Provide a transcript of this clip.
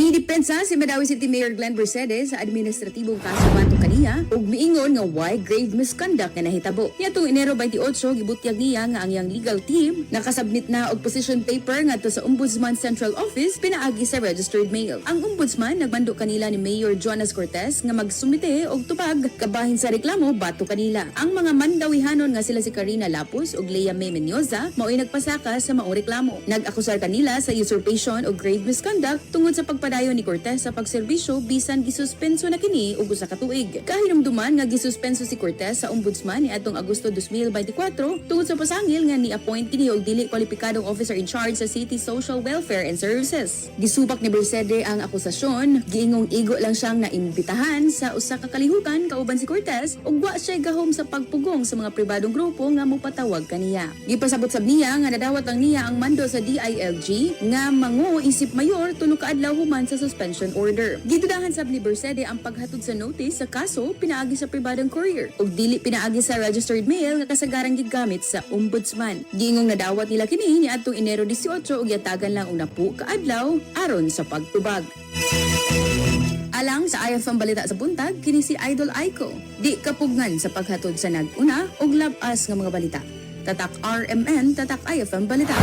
Nidepensa si Mandaue City Mayor Glenn Bercede sa administratibong kaso batok kaniya ug miingon nga way grave misconduct nga nahitabo. Niadtong Enero 28, gibutyag niya nga ang iyang legal team nakasubmit na og position paper ngadto sa Ombudsman Central Office pinaagi sa registered mail. Ang Ombudsman nagmando kanila ni Mayor Jonas Cortes nga magsumite og tubag kabahin sa reklamo batok kanila. Ang mga Mandawihanon nga sila si Karina Lapus ug Leah May Mendoza mao'y nagpasaka sa maong reklamo. Nag-akusar kanila sa usurpation o grave misconduct tungod sa pagpadayon ni Cortes sa pagserbisyo bisan gisuspenso na kini og usa ka tuig. Kahinumduman nga gisuspenso si Cortes sa Ombudsman niadtong Agosto 2024 tungod sa pasangil nga ni-appoint kini og dili kwalipikadong officer in charge sa City Social Welfare and Services. Gisubak ni Bercede ang akusasyon, giingong igo lang siyang naimbitahan sa usa ka kalihukan kauban si Cortes ug wa siya gahom sa pagpugong sa mga pribadong grupo nga mopatawag kaniya. Gipasabot sab niya nga nadawat lang niya ang mando sa DILG nga mangu isip mayor 3 ka adlaw human sa suspension order. Gidudahan sab ni Bercede ang paghatod sa notice sa kaso pinaagi sa pribadong courier ug dili pinaagi sa registered mail nga kasagarang gigamit sa Ombudsman. Giingong nadawat nila kini niadtong Enero 18 ug yatagan lang og 10 ka adlaw aron sa pagtubag. Alang sa IFM Balita sa Buntag, kini si Idol Aiko. Di kapugnan sa paghatod sa nag-una og labas nga mga balita. Tatak RMN, Tatak IFM Balita.